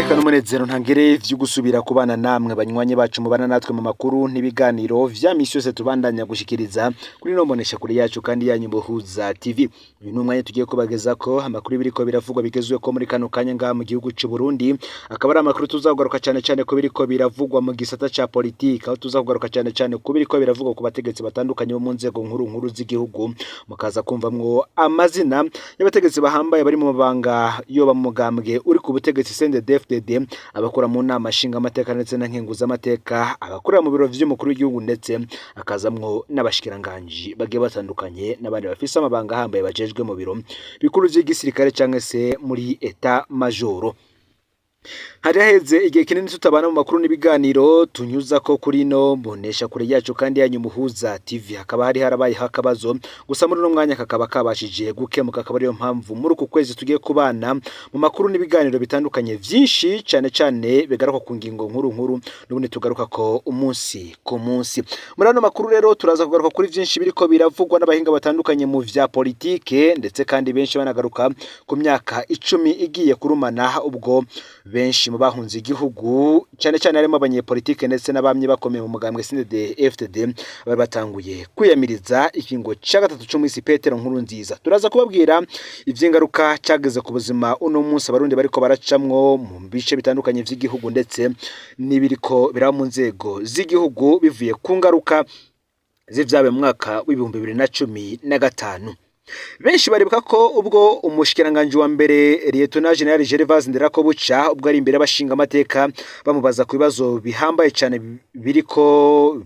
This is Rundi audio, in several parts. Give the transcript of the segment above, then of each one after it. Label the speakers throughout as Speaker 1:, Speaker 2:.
Speaker 1: Niteka n'umunezero ntangere vyo gusubira kubana namwe, banywanyi bacu mubana natwe mu makuru n'ibiganiro vya misi yose tubandanya gushikiriza kuri no mbonesha kure yacu kandi yanyu Buhuza TV. Uyu ni umwanya tugiye kubagezako amakuru biriko biravugwa bigezweho muri kano kanya ngaha mu gihugu c'u Burundi, akaba ari amakuru tuzaguruka cyane cyane ku biriko biravugwa mu gisata ca politike, aho tuzakugaruka cyane cyane ku biriko biravugwa ku bategetsi batandukanye bo mu nzego nkuru nkuru z'igihugu, mukaza kumvamwo amazina y'abategetsi bahambaye bari mu mabanga yoba mu mugambwe uri ku butegetsi CNDD-FDD, abakora mu nama nshingamateka ndetse na nkenguzamateka, abakorera mu biro vy'umukuru w'igihugu, ndetse akazamwo n'abashikiranganji bagiye batandukanye n'abandi bafise amabanga ahambaye bajejwe mu biro bikuru vy'igisirikare canke se muri état-major. Hari haheze igihe kinini tutabana mu makuru n'ibiganiro tunyuza ko kuri no mbonesha kure yacu kandi yanyu Muhuza TV, hakaba hari harabayeho akabazo, gusa muri uno mwanya kakaba kabashije gukemuka, akaba ariyo mpamvu muri uku kwezi tugiye kubana mu makuru n'ibiganiro bitandukanye vyinshi, cane cane bigaruka ku ngingo nkuru nkuru n'ubundi tugaruka ko umunsi ku munsi. Muri ano makuru rero turaza kugaruka kuri vyinshi biriko biravugwa n'abahinga batandukanye mu vya politike, ndetse kandi benshi banagaruka ku myaka 10 igiye kurumana ubwo benshi mu bahunze igihugu, cyane cyane harimo abanyepolitike ndetse n'abamye bakomeye mu mugambwe CNDD FDD, bari batanguye kwiyamiriza ikingo ca gatatu c'umuhisi Petero Nkurunziza. Turaza kubabwira ivy'ingaruka cageze ku buzima uno munsi abarundi bariko baracamwo mu bice bitandukanye vy'igihugu, ndetse n'ibiriko biraba mu nzego z'igihugu bivuye ku ngaruka z'ivyabaye mu mwaka w'2015. Benshi baribuka ko ubwo umushikiranganji wa mbere, Lieutenant General Gervais Ndirakobuca, ubwo ari imbere y'abashinga amateka bamubaza ku bibazo bihambaye cyane biriko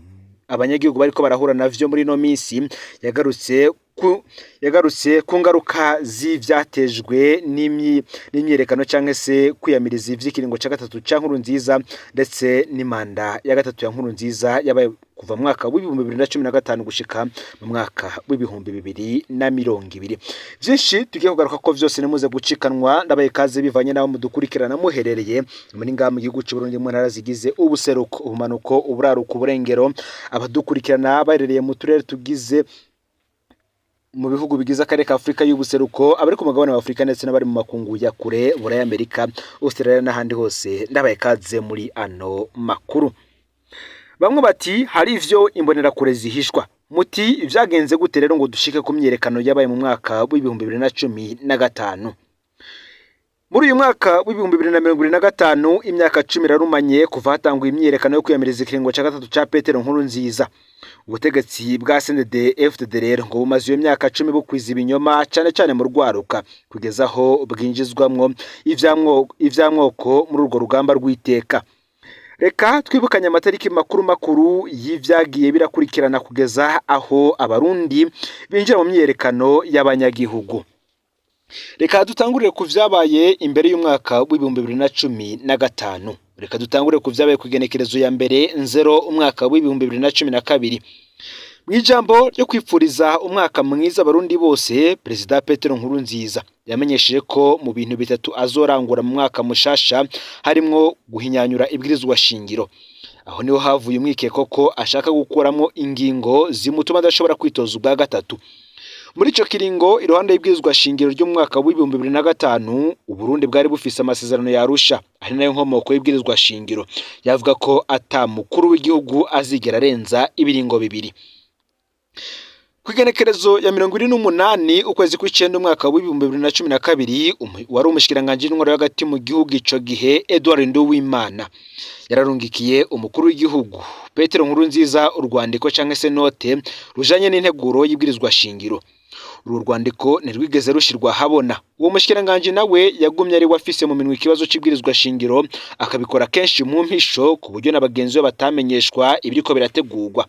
Speaker 1: abanyagihugu bariko barahura navyo muri no minsi, yagarutse ku ngaruka z'ivyatejwe n'imyiyerekano canke se kwiyamiriza ivy'ikiringo ca gatatu ca Nkurunziza, ndetse n'imanda ya gatatu ya Nkurunziza yabaye kuva mu mwaka w'2015 gushika mu mwaka w'2020. Vyinshi tugiye kugaruka ko vyose, nimuze gucikanwa. Ndabaye kaze bivanye n'aho mudukurikirana muherereye muri ngaha mu gihugu c'u Burundi, mu ntara zigize ubuseruko, ubumanuko, uburaruko, uburengero, abadukurikirana baherereye mu turere tugize mu bihugu bigize akarere ka Afurika y'ubuseruko, abari ku mugabane wa Afurika, ndetse n'abari mu makungu ya kure, Buraya, Amerika, Australia n'ahandi hose, ndabaye kaze muri ano makuru. Bamwe bati hari ivyo imbonerakure zihishwa. Muti vyagenze gute rero ngo dushike ku myiyerekano yabaye mu mwaka w'2015? Muri uyu mwaka w'2025 imyaka 10 irarumanye kuva hatanguye imyiyerekano yo kwiyamiriza ikiringo ca gatatu ca Petero Nkurunziza. Ubutegetsi bwa CNDD FDD rero ngo bumaze iyo myaka 10 bukwiza ibinyoma, cane cane mu rwaruka, kugeza aho bwinjizwamwo ivy'amoko muri urwo rugamba rw'iteka. Reka twibukanye amatariki makuru makuru y'ivyagiye birakurikirana kugeza aho abarundi binjira mu myiyerekano y'abanyagihugu. Reka dutangurire ku vyabaye imbere y'umwaka w'2015. Reka dutangurire ku vyabaye ku igenekerezo ya 1 Nzero umwaka w'2012. Mw'ijambo ryo kwipfuriza umwaka mwiza abarundi bose, Perezida Petero Nkurunziza yamenyesheje ko mu bintu bitatu azorangura mu mwaka mushasha harimwo guhinyanyura ibwirizwa shingiro. Aho niho havuye umwikeko ko ashaka gukuramwo ingingo zimutuma adashobora kwitoza ubwa gatatu. Muri ico kiringo, iruhande y'ibwirizwa shingiro ry'umwaka w'2005, Uburundi bwari bufise amasezerano ya Arusha, ari nayo nkomoko y'ibwirizwa shingiro, yavuga ko ata mukuru w'igihugu azigera arenza ibiringo bibiri. Kw'igenekerezo ya 28 ukwezi kw'icenda umwaka w'2012, wari umushikiranganji w'intwaro yo hagati mu gihugu ico gihe, Edouard Nduwimana, yararungikiye umukuru w'igihugu Petero Nkurunziza urwandiko canke se note rujanye n'integuro y'ibwirizwa shingiro. Uru rwandiko ntirwigeze rushirwa ahabona. Uwo mushikiranganji nawe yagumye ari we afise mu minwe ikibazo c'ibwirizwa shingiro, akabikora kenshi mu mpisho, ku buryo na bagenzi be batamenyeshwa ibiriko birategurwa.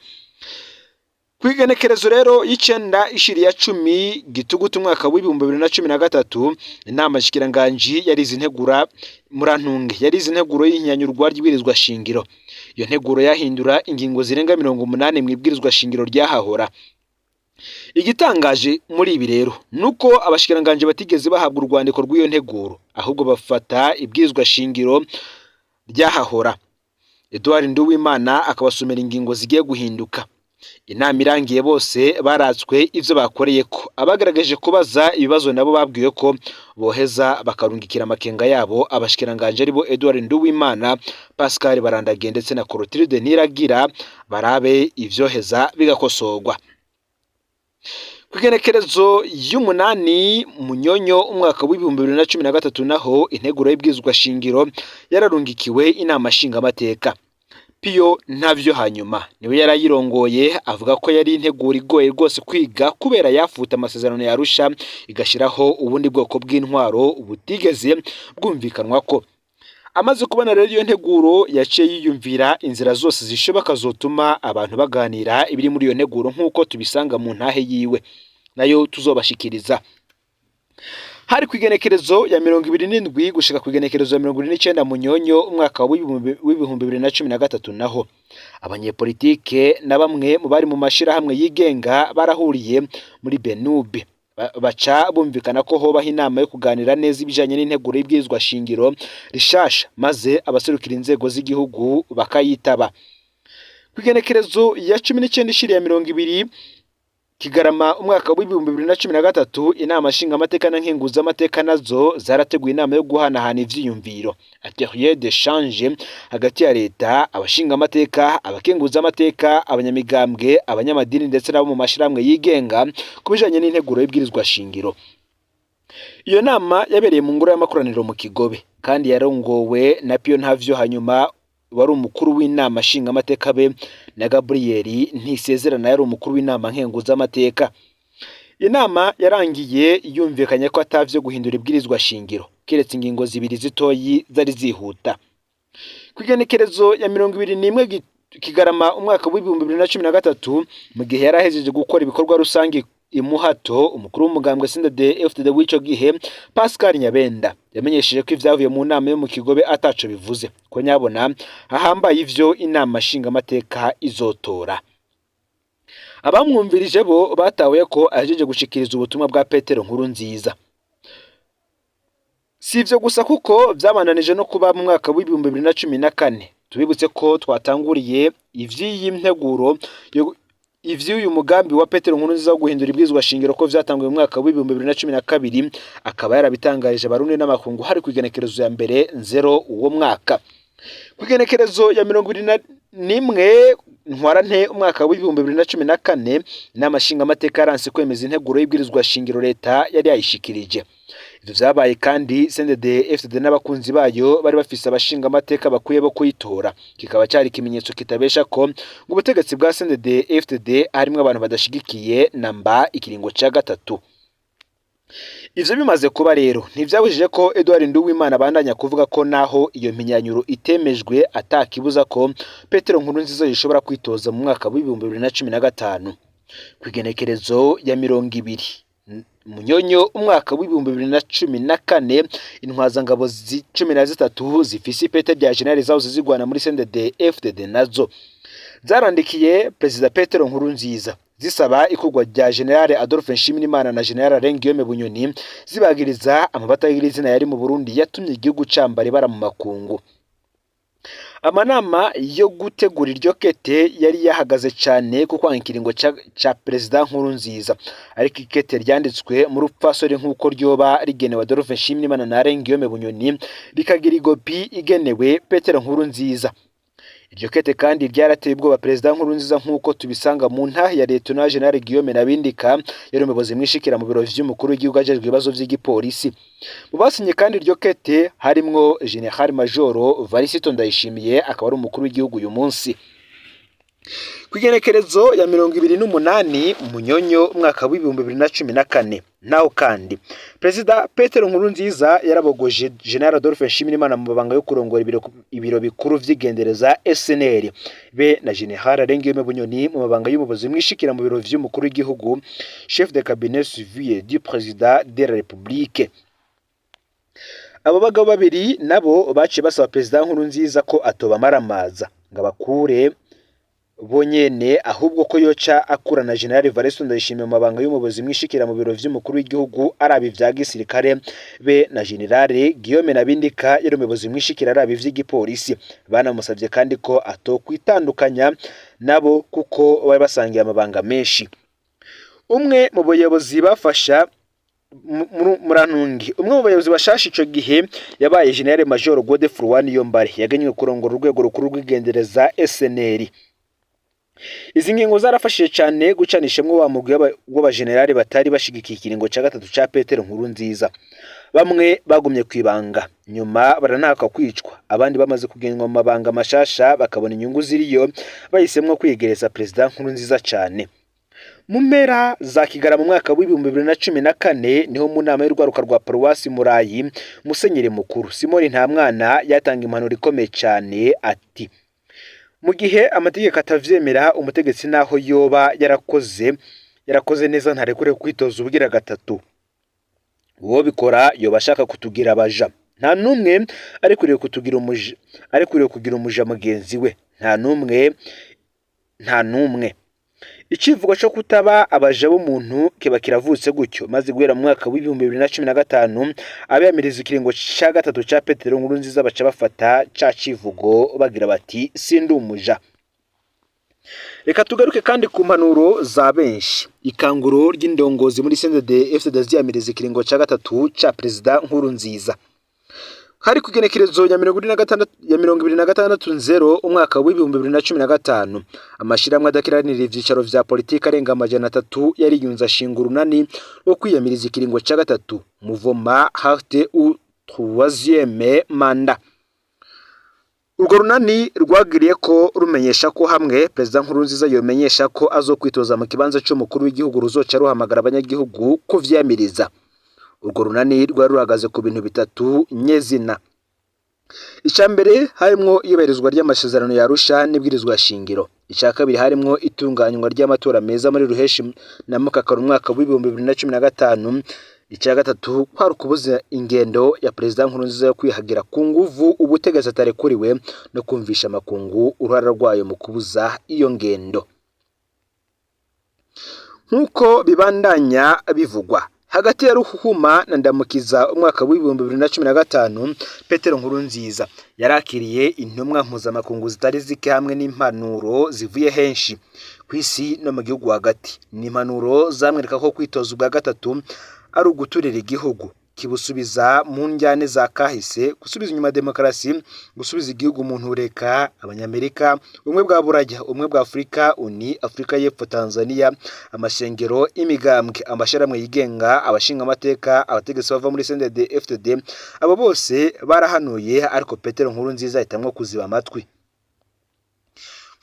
Speaker 1: Kw'igenekerezo rero y'icenda ishiri ya 10 Gitugutu umwaka w'2013, inama nshikiranganji yarize integura, murantunge, yarize integuro y'ihinyanyurwa ry'ibwirizwa shingiro. Iyo nteguro yahindura ingingo zirenga 80 mw'ibwirizwa shingiro ryahahora. Igitangaje muri ibi rero nuko abashikiranganji batigeze bahabwa urwandiko rw'iyo nteguro, ahubwo bafata ibwirizwa shingiro ryahahora, Edouard Nduwimana akabasomera ingingo zigiye guhinduka. Inama irangiye bose baratswe ivyo bakoreye ko abagaragaje kubaza ibibazo nabo babwiwe ko boheza bakarungikira amakenga yabo abashikiranganje aribo Edouard Nduwimana, Pascal Barandagiye ndetse na Clotilde Niragira barabe ivyoheza bigakosorwa. Kw'igenekerezo y'umunani Munyonyo umwaka w'2013 naho integuro y'ibwirizwa shingiro yararungikiwe inama nshingamateka. Piyo Ntavyo hanyuma niwe yarayirongoye, avuga ko yari integuro igoye rwose kwiga kubera yafuta amasezerano ya Arusha igashiraho ubundi bwoko bw'intwaro butigeze bwumvikanwa ko. Amaze kubona rero iyo nteguro yaciye yiyumvira inzira zose zishoboka zotuma abantu baganira ibiri muri iyo nteguro nk'uko tubisanga mu ntahe yiwe nayo tuzobashikiriza. Hari kw'igenekerezo ya 27 gushika kw'igenekerezo ya 29 Munyonyo umwaka w'2013 naho abanyepolitike na bamwe mu bari mu mashirahamwe yigenga barahuriye muri Benube baca bumvikana ko hobaho inama yo kuganira neza ibijanye n'integuro y'ibwirizwa shingiro rishasha, maze abaserukira inzego z'igihugu bakayitaba. Kw'igenekerezo ya 19 ishiri ya 20 Kigarama umwaka w'2013 inama nshingamateka na nkenguzamateka nazo zarateguye inama yo guhanahana ivyiyumviro, atelier d'échange, hagati ya leta, abashingamateka, abakenguzamateka, abanyamigambwe, abanyamadini ndetse n'abo mu mashirahamwe yigenga ku bijanye n'integuro y'ibwirizwa shingiro. Iyo nama yabereye mu ngoro y'amakoraniro mu Kigobe kandi yarongowe na Piyo Ntavyo hanyuma wari umukuru w'inama nshingamateka be na Gabriel Ntisezerana yari umukuru w'inama nkenguzamateka. Inama yarangiye yumvikanye ko atavyo guhindura ibwirizwa shingiro keretse ingingo zibiri zitoyi zari zihuta. Kw'igenekerezo ya 21 Kigarama umwaka w'2013 mu gihe yarahejeje gukora ibikorwa rusange imuhato, umukuru w'umugambwe CNDD-FDD w'ico gihe Pascal Nyabenda yamenyesheje ko ivyavuye mu nama yo mu Kigobe ataco bivuze, ko nyabona hahambaye ivyo inama nshingamateka izotora. Abamwumvirije bo batahuye ko ahejeje gushikiriza ubutumwa bwa Petero Nkurunziza. Si ivyo gusa kuko vyabandanije no kuba mu mwaka w'2014. Tubibutse ko twatanguriye ivy'iyi nteguro ivy'uyu mugambi wa Petero Nkurunziza wo guhindura ibwirizwa shingiro ko vyatanguye mu mwaka w'2012, akaba yarabitangarije abarundi n'amakungu hari kw'igenekerezo ya 1 nzero uwo mwaka. Kw'igenekerezo ya 21 Ntwarante umwaka w'2014 inama nshingamateka yaranse kwemeza integuro y'ibwirizwa shingiro leta yari yayishikirije. Ivyo vyabaye kandi CNDD FDD n'abakunzi bayo bari bafise abashingamateka bakwiye bo kuyitora, kikaba cari ikimenyetso kitabesha ko ngo ubutegetsi bwa CNDD FDD harimwo abantu badashigikiye namba ikiringo ca gatatu. Ivyo bimaze kuba rero ntivyabujije ko Edouard Nduwimana abandanya kuvuga ko naho iyo mpinyanyuro itemejwe atakibuza ko Petero Nkurunziza yishobora kwitoza mu mwaka w'2015. Kw'igenekerezo ya 20 Munyonyo umwaka w'2014 intwazangabo 13 zifise ipete rya general zahoze zigwana muri CNDD FDD nazo zarandikiye Perezida Petero Nkurunziza zisaba ikurwa rya General Adolphe Nshimirimana na General Alain Guillaume Bunyoni, zibagiriza amabata y'izina yari mu Burundi yatumye igihugu cambara ibara mu makungu. Amanama yo gutegura iryo kete yari yahagaze cyane kuko ikiringo ca Perezida Nkurunziza, ariko ikete ryanditswe mu rupfasoni nk'uko ryoba rigenewe Adolphe Nshimirimana na Alain Guillaume Bunyoni rikagira igopi igenewe Petero Nkurunziza. Iryo kete kandi ryarateye ubwoba Perezida Nkurunziza nk'uko tubisanga mu ntahe ya Leta General Guillaume Nabindika yari umuyobozi mwishikira mu biro vy'umukuru w'igihugu ajejwe ibibazo vy'igipolisi. Mu basinye kandi iryo kete harimwo General Major Varisito Ndayishimiye akaba ari umukuru w'igihugu uyu munsi. Kw'igenekerezo ya 28 Munyonyo umwaka w'2014 naho kandi Perezida Petero Nkurunziza yarabogoje General Adolphe Nshimirimana mu mabanga yo kurongora ibiro bikuru vy'igendereza SNL be na General Alain Guillaume Bunyoni mu mabanga y'umuyobozi mwishikira mu biro vy'umukuru w'igihugu, chef de cabinet civil du président de la République. Abo bagabo babiri nabo baciye basaba Perezida Nkurunziza ko atobamaramaza ngo abakure bonyene, ahubwo ko yoca akurana General Evariste Ndayishimiye mu mabanga y'umuyobozi mwishikira mu biro vy'umukuru w'igihugu araba ivya gisirikare, be na General Guillaume Nabindika yari umuyobozi mwishikira araba ivy'igipolisi. Banamusavye kandi ko atokwitandukanya nabo kuko bari basangiye amabanga menshi. Umwe mu bayobozi bafasha Murantungi, umwe mu bayobozi bashasha ico gihe yabaye General Major Godefroid Niyombare, yagenywe kurongora urwego rukuru rw'igendereza SNR. Izi ngingo zarafashije cyane gucanishemwo wa mugwi w'abajenerali batari bashigikiye ikiringo ca gatatu ca Petero Nkurunziza. Bamwe bagumye kwibanga, nyuma baranaka kwicwa, abandi bamaze kugenwa mu mabanga mashasha bakabona inyungu ziriyo, bahisemwo kwiyegereza Perezida Nkurunziza cane. Mu mpera za Kigarama mu mwaka w'2014 niho mu nama y'urwaruka rwa Paruwasi Murayi, Musenyeri Mukuru Simoni Ntamwana yatanga impanuro ikomeye cyane ati: mu gihe amategeko atavyemera, umutegetsi naho yoba yarakoze neza ntarekure kwitoza ubugira gatatu. Uwo bikora yoba ashaka kutugira abaja. Nta n'umwe arekuriwe kutugira umuja, arekuriwe kugira umuja mugenzi we. Nta n'umwe, nta n'umwe. Icivugo co kutaba abaja b'umuntu kiba kiravutse gutyo, maze guhera mu mwaka w'2015 abiyamiriza ikiringo ca gatatu ca Petero Nkurunziza baca bafata ca civugo bagira bati: sindi umuja. Reka tugaruke kandi ku mpanuro za benshi. Ikanguro ry'indongozi muri CNDD FDD ziyamiriza ikiringo ca gatatu ca Perezida Nkurunziza. Hari ku igenekerezo ya 46 ya 26 nzero umwaka w'2015, amashirahamwe adakiranira ivyicaro vya politiki arenga 300 yariyunze ashinga urunani rwo kwiyamiriza ikiringo ca gatatu, Mouvement Halte au Troisième Mandat. Urwo runani rwagiriye ko rumenyesha ko hamwe Perezida Nkurunziza yomenyesha ko azokwitoza mu kibanza c'umukuru w'igihugu, ruzoca ruhamagara abanyagihugu kuvyiyamiriza. Urwo runani rwari ruhagaze ku bintu bitatu nyezina. Icya mbere harimwo iyubahirizwa ry'amasezerano ya Arusha n'ibwirizwa shingiro. Icya kabiri harimwo itunganywa ry'amatora meza muri Ruheshi na Mukakaro umwaka w'2015. Icya gatatu kwari ukubuza ingendo ya Perezida Nkurunziza yo kwihagira ku nguvu ubutegetsi atarekuriwe, no kumvisha amakungu uruhara rwayo mu kubuza iyo ngendo. Nk'uko bibandanya bivugwa, hagati ya Ruhuhuma na Ndamukiza umwaka w'2015, Petero Nkurunziza yarakiriye intumwa mpuzamakungu zitari zike hamwe n'impanuro zivuye henshi ku isi no mu gihugu hagati. Ni impanuro zamwereka ko kwitoza ubwa gatatu ari uguturira igihugu, kibusubiza mu njyane za kahise, gusubiza inyuma demokarasi, gusubiza igihugu mu ntureka. Abanyamerika, ubumwe bwa Buraya, ubumwe bwa Afurika, UNI, Afurika y'Epfo, Tanzania, amashengero, imigambwe, amashirahamwe yigenga, abashinga amateka, abategetsi bava muri CNDD FDD, abo bose barahanuye, ariko Petero Nkurunziza ahitamwo kuziba amatwi.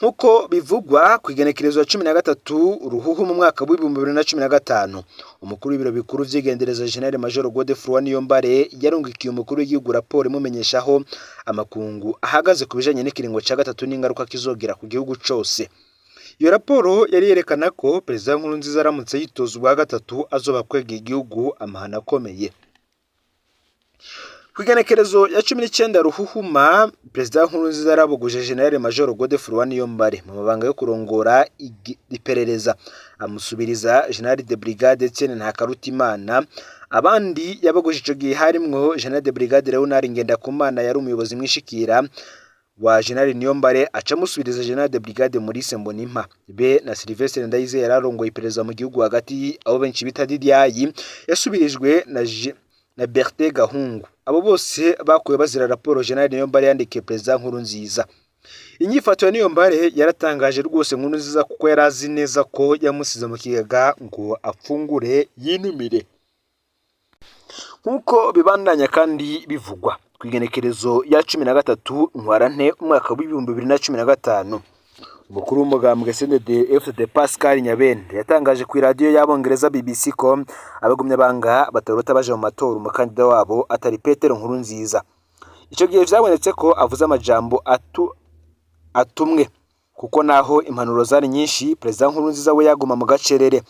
Speaker 1: Nk'uko bivugwa, ku igenekerezo ya 13 Ruhuhu mu mwaka w'2015, umukuru w'ibiro bikuru vy'igendereza General Major Godefroid Niyombare yarungikiye umukuru w'igihugu raporo imumenyesha aho amakungu ahagaze ku bijanye n'ikiringo ca gatatu n'ingaruka kizogira ku gihugu cose. Iyo raporo yari yerekana ko Perezida Nkurunziza aramutse yitoza ubwa gatatu azoba akwegeye igihugu amahano akomeye. Ku igenekerezo ya 19 Ruhuhuma, Perezida Nkurunziza yarabuguje General Major Godefroid Niyombare mu mabanga yo kurongora iperereza, amusubiriza General de Brigade Etienne Ntakarutimana. Abandi yabaguje ico gihe harimwo General de Brigade Leonard Ngendakumana yari umuyobozi mwishikira wa General Niyombare, aca amusubiriza General de Brigade Maurice Mbonimpa, be na Sylvestre Ndayizeye yararongoye iperereza mu gihugu hagati, abo benshi bita DDI, yasubirijwe na Bertin Gahungu. Abo bose bakuwe bazira raporo General Niyombare yandikiye Perezida Nkurunziza. Inyifato ya Niyombare yaratangaje rwose Nkurunziza, kuko yari azi neza ko yamusize mu kigega ngo afungure yinumire. Nk'uko bibandanya kandi bivugwa, ku igenekerezo ya 13 Ntwarante umwaka w'2015, umukuru w'umugambwe CNDD FDD Pascal Nyabende yatangaje ku iradiyo y'Abongereza BBC ko abagumyabanga batarota baje mu matora umukandida wabo atari Petero Nkurunziza. Ico gihe vyabonetse ko avuze amajambo atumwe, kuko naho impanuro zari nyinshi, Perezida Nkurunziza we yaguma mu gacerere.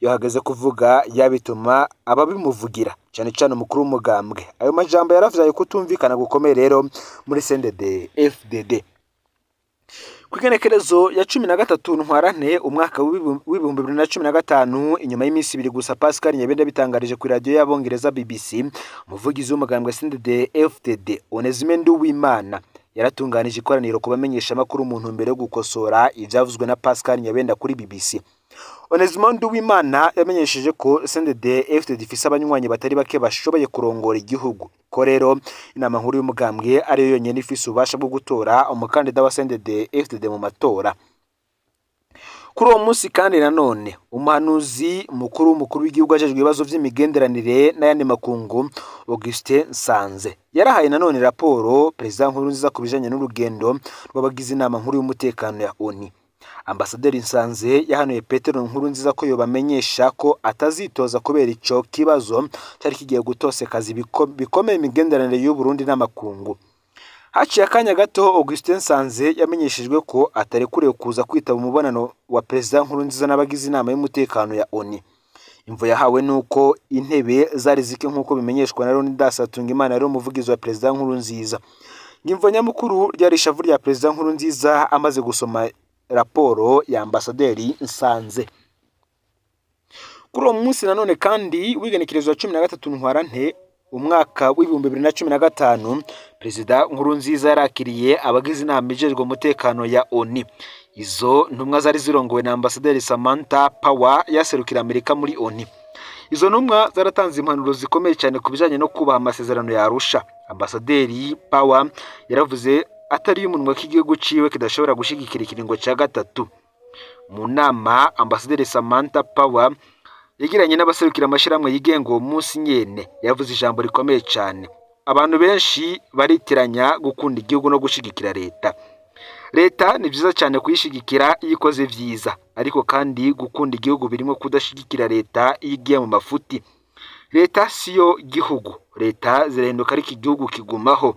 Speaker 1: Iyo hageze kuvuga yabituma ababimuvugira, cyane cyane umukuru w'umugambwe. Ayo majambo yaravyaye kutumvikana gukomeye rero muri CNDD FDD. Ku igenekerezo ya 13 Ntwarante umwaka w'2015, inyuma y'iminsi 2 gusa Pascal Nyabenda bitangarije ku radiyo y'Abongereza BBC, umuvugizi w'umugambwe CNDD FDD Onesme Nduwimana yaratunganije ikoraniro ku bamenyeshamakuru mu ntumbero yo gukosora ivyavuzwe na Pascal Nyabenda kuri BBC. Onesme Nduwimana yamenyesheje ko CNDD FDD ifise abanywanyi batari bake bashoboye kurongora igihugu, ko rero inama nkuru y'umugambwe ariyo yonyene ifise ububasha bwo gutora umukandida wa CNDD FDD mu matora. Kuri uwo munsi kandi nanone umuhanuzi mukuru w'umukuru w'igihugu ajejwe ibibazo vy'imigenderanire n'ayandi makungu, Augustin Nsanze, yarahaye nanone raporo Perezida Nkurunziza ku bijanye n'urugendo rw'abagize inama nkuru y'umutekano ya ONU. Ambasaderi Nsanze yahanuye Petero Nkurunziza ko yobamenyesha ko atazitoza kubera ico kibazo cari kigiye gutosekaza bikomeye imigenderanire y'u Burundi n'amakungu. Haciye akanya gato Augustin Nsanze yamenyeshejwe ko atarekuriwe kuza kwitaba umubonano wa Perezida Nkurunziza n'abagize inama y'umutekano ya ONU. Imvo yahawe nuko intebe zari zike, nk'uko bimenyeshwa na Leonidas Hatungimana yari umuvugizi wa Perezida Nkurunziza. Imvo nyamukuru ryari ishavu rya Perezida Nkurunziza amaze gusoma raporo ya Ambasaderi Nsanze. Kuri uwo munsi nanone kandi w'igenekerezo ya 13 Ntwarante umwaka w'2015, Perezida Nkurunziza yarakiriye abagize inama ijejwe umutekano ya ONU. Izo ntumwa zari zirongowe na Ambasaderi Samantha Power yaserukira Amerika muri ONU. Izo ntumwa zaratanze impanuro zikomeye cyane ku bijanye no kubaha amasezerano ya Arusha. Ambasaderi Power yaravuze atari umunwa ko igihugu ciwe kidashobora gushigikira ikiringo ca gatatu. Mu nama Ambasaderi Samantha Power yagiranye n'abaserukira amashirahamwe yigenga uwo munsi nyene, yavuze ijambo rikomeye cyane: "Abantu benshi baritiranya gukunda igihugu no gushigikira leta. Leta ni vyiza cyane kuyishigikira iyo ikoze vyiza, ariko kandi gukunda igihugu birimo kudashigikira leta iyo igiye mu mafuti. Leta siyo gihugu, leta zirahinduka ariko igihugu kigumaho."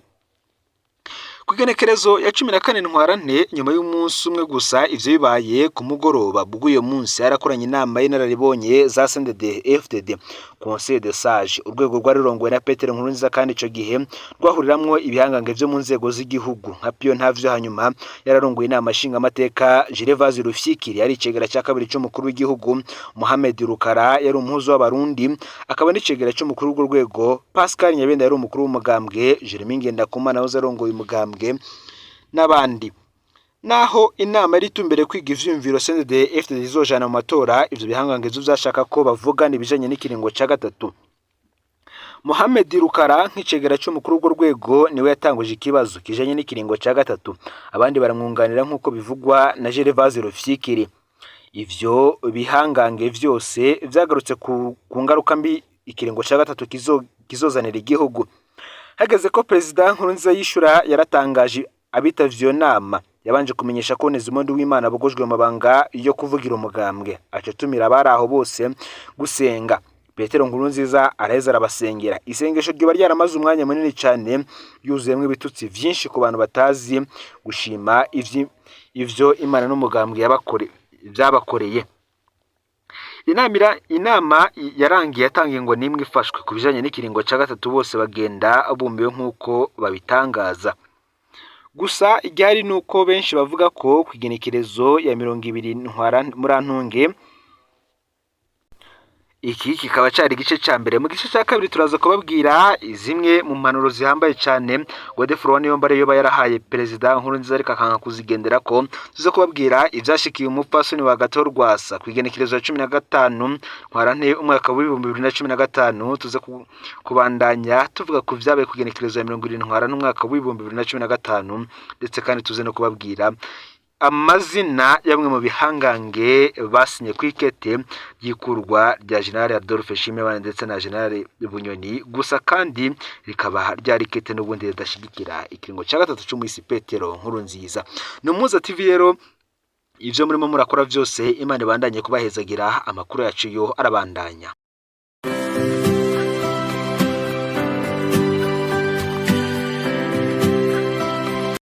Speaker 1: Ku igenekerezo ya 14 Ntwarante, nyuma y'umunsi umwe gusa ivyo bibaye, ku mugoroba bw'uyo munsi yarakoranye inama y'inararibonye za CNDD FDD, Conseil de Sage, urwego rwari rurongowe na Petero Nkurunziza, kandi ico gihe rwahuriramwo ibihangange vyo mu nzego z'igihugu nka Pio Ntavyo, hanyuma yararongoye inama nshingamateka, Gervase Rufyikiri yari icegera ca kabiri c'umukuru w'igihugu, Mohamed Rukara yari umuhuza w'Abarundi akaba n'icegera c'umukuru w'urwo rwego, Pascal Nyabenda yari umukuru w'umugambwe, Jeremy Ngendakumana wahoze arongoye umugambwe n'abandi. Naho inama yari itumbereye kwiga ivyiyumviro CNDD FDD izojana mu matora, ivyo bihangange vyo vyashaka ko bavugana ibijanye n'ikiringo ca gatatu. Mohamed Rukara nk'icegera c'umukuru w'urwo rwego niwe yatanguje ikibazo kijanye n'ikiringo ca gatatu, abandi baramwunganira nk'uko bivugwa na Gervase Rufyikiri. Ivyo bihangange vyose vyagarutse ku ngaruka mbi ikiringo ca gatatu kizozanira igihugu. Hageze ko Perezida Nkurunziza yishura, yaratangaje abitavye iyo nama. Yabanje kumenyesha ko Onesimo Nduwimana abogojwe mu mabanga yo kuvugira umugambwe, aca atumira abari aho bose gusenga. Petero Nkurunziza araheza arabasengera. Isengesho ryoba ryaramaze umwanya munini cyane, yuzuyemwo ibitutsi vyinshi ku bantu batazi gushima ivyo Imana n'umugambwe vyabakoreye. Inama yarangiye yatangiye ngo nimwe ifashwe ku bijanye n'ikiringo ca gatatu, bose bagenda bumiwe nk'uko babitangaza. Gusa igihari ni uko benshi bavuga ko ku igenekerezo ya 20 Murantunge, iki kikaba cari igice ca mbere. Mu gice ca kabiri turaza kubabwira zimwe mu mpanuro zihambaye cyane Godefroid Niyombare yoba yarahaye Perezida Nkurunziza ariko akanga kuzigenderako. Tuze kubabwira ivyashikiye umupfasoni wa Agathon Rwasa ku igenekerezo ya 15 Ntwarante umwaka w'2015. Tuze kubandanya tuvuga ku vyabaye ku igenekerezo ya 70 Ntwarante umwaka w'2015, ndetse kandi tuze no kubabwira amazina y'amwe mu bihangange basinye ku ikete ry'ikurwa rya General Adolphe Nshimirimana ndetse na General Bunyoni, gusa kandi rikaba ryari ikete n'ubundi ridashigikira ikiringo cya gatatu c'umuhisi Petero Nkurunziza. Ni Umuhuza TV rero, ivyo murimo murakora vyose Imana ibandanye kubahezagira. Amakuru yacu yo arabandanya.